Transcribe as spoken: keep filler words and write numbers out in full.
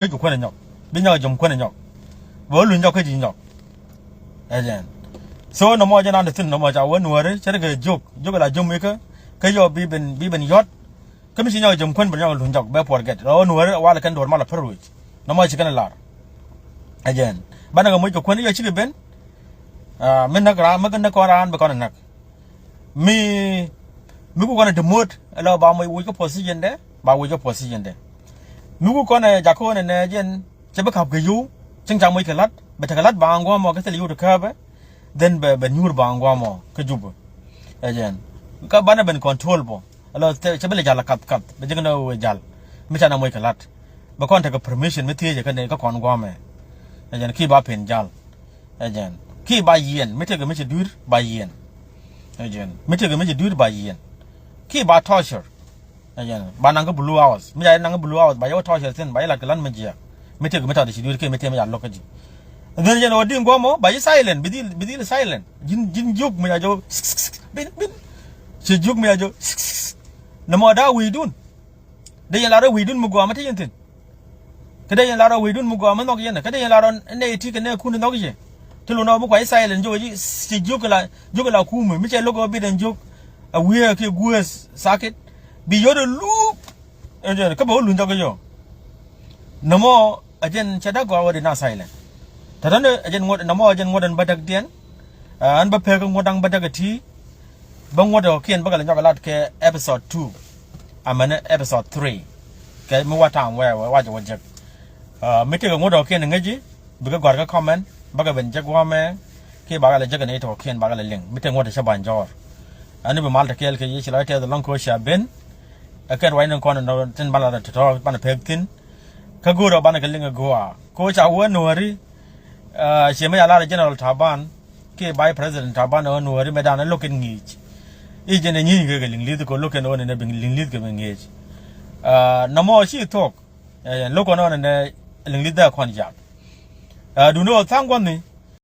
kɛ kuän ɛ nyɔk. Bi nyɔk ɛ jom kuän ɛ nyɔk. Bɛ wä luny jɔk kä ji̱ nyɔk. Ɛ jɛn. So nɔmɔ jɛn an dee thi̱n nɔmɔ ca wä nuääri cɛ rɛ kɛ jiök jiök la jom ikä. Kä yɔ bi ben bi ben yɔt. Kä mi ci nyɔk ɛ jom kuän ben nyɔk ɛ luny jɔk bɛ puɔr gɛt rɔ wä nuääri walɛ kɛn duɔr mal a pär wi̱c. Nɔmɔ ci kɛn ɛ lar. Ɛ jɛn. Banɛ kɛ moc kɛ kuän yɔ cikɛ ben. Mi näk raan mi näk kɔn raan bi kɔn ɛ näk. Mi mi ku kɔn ɛ demote ɛ lɔ ba moc wuc kä position dɛ ba wuc kä position dɛ. Mi ku kɔn ɛ jakɔn ɛ nɛ jɛn cɛ bi kap kɛ yio̱w. Cäŋ ca moc kɛ la̱t bɛ tekɛ la̱t ba ŋuɔmɔ kä thil yio̱w ti kääpɛ. Then bɛ bɛ nyuur ba ŋuɔmɔ kä Jubɛ. Ɛ jɛn kä banɛ ben control bɔ ɛ lɔ cɛ bi lɛ jal ɛ kath kath bɛ jek nɛ wee jal. Mi ca nɛ moc kɛ la̱t bɛ kɔn tekɛ permission mi thiecɛ kä nɛ kä kɔn guɔmɛ. Ɛ jɛn ki ba pen jal. Ɛ jɛn ki ba yiɛn mi tekɛ mi ci dui̱r ba yiɛn. Ɛ jɛn mi tekɛ mi ci dui̱r ba yiɛn. Ki ba torture. Ɛ jɛn ba naŋ kä blue house mi ca naŋ kä blue house ba yɛ wä torture thi̱n ba yɛ lat kɛ lan mi jiɛk. Mi tekɛ mi tɔt ci dui̱r kiɛ mi tekɛ mi ca lo̱k kä ji̱. Then jɛn wä di̱n guɔmɔ ba ji̱ silent bi dhil bi dhil silent ji̱n ji̱n jiök mi ca jɔ. Bin bin ci jiök mi ca jɔ. Nɛ mɔ da̱a̱ wi̱i̱dun. Dee yɛn lar rɔ wi̱i̱dun mi gua̱a̱ mi te yɛn thi̱n. Kä dee yɛn lar rɔ wi̱i̱dun mi gua̱a̱ mi nhɔk yɛn kä dee yɛn lar rɔ nɛy ti kɛ nɛy kun nhɔk yɛ. Ti lun ɔ bi kuay silent jiök ci jiök la jiök la kumɛ mi cɛ lo̱k ɔ bi den jiök. A wiee kiɛ gueeth sakit bi yot ɛ luuk. Kä bɛ wä luny dhɔk yɔ. Nɔmɔ a jɛn cɛ dak gɔaa wä di na silent. Tɛ tɔn a jɛn ŋuɔt nɔmɔ a jɛn ŋuɔt ɛn bä däk diɛn. Ɛn bä pek ŋuɔt daŋ bä däk a ti. Bä ŋuɔt ɔ kiɛn bä kɛ lɛ nyɔk a lat kɛ episode two. Amɛn episode three. Kɛ mi wa tam wɛ wɛ wa jɛ wä jek. Mi tekɛ ŋuɔt ɔ kiɛn ŋäci bikɛ gɔr kä comment bä kɛ ben jek wä mɛ. Ki ba kɛ lɛ jek ni tɔ kiɛn ba kɛ lɛ liŋ mi tekɛ ŋuɔt ɔ cɛ ban jɔr. Ɛn bi mal tɛ kɛɛl kɛ yi ci lɔ tɛth lɔŋ kɛ wä cia ben. Ɛ kɛn ruac ni kɔn nɔ tin ban la tɔtɔ ban pek thin. Kä go̱o̱r ɔ banɛ kɛ liŋ ɛ go̱o̱a ko ca wä nuɔ̱ri. Ciɛ mi ca lar ɛ General Taban kiɛ Vice President Taban ɛ wä nuɔ̱ri mɛ dan ɛ lo̱k kɛn ŋi̱i̱c. I̱ jɛn ɛ nyi̱i̱ny kɛ kɛ liŋ li̱th kɛ lo̱k kɛn ɣän ɛnɛ bi liŋ li̱th kɛ bi ŋi̱i̱c. Nɔmɔ ci thuɔ̱k. Lo̱k kɔn ɣän ɛnɛ liŋ li̱th dee kɔn jak. Duundɛ ɣä tha̱a̱ŋ gua̱thni.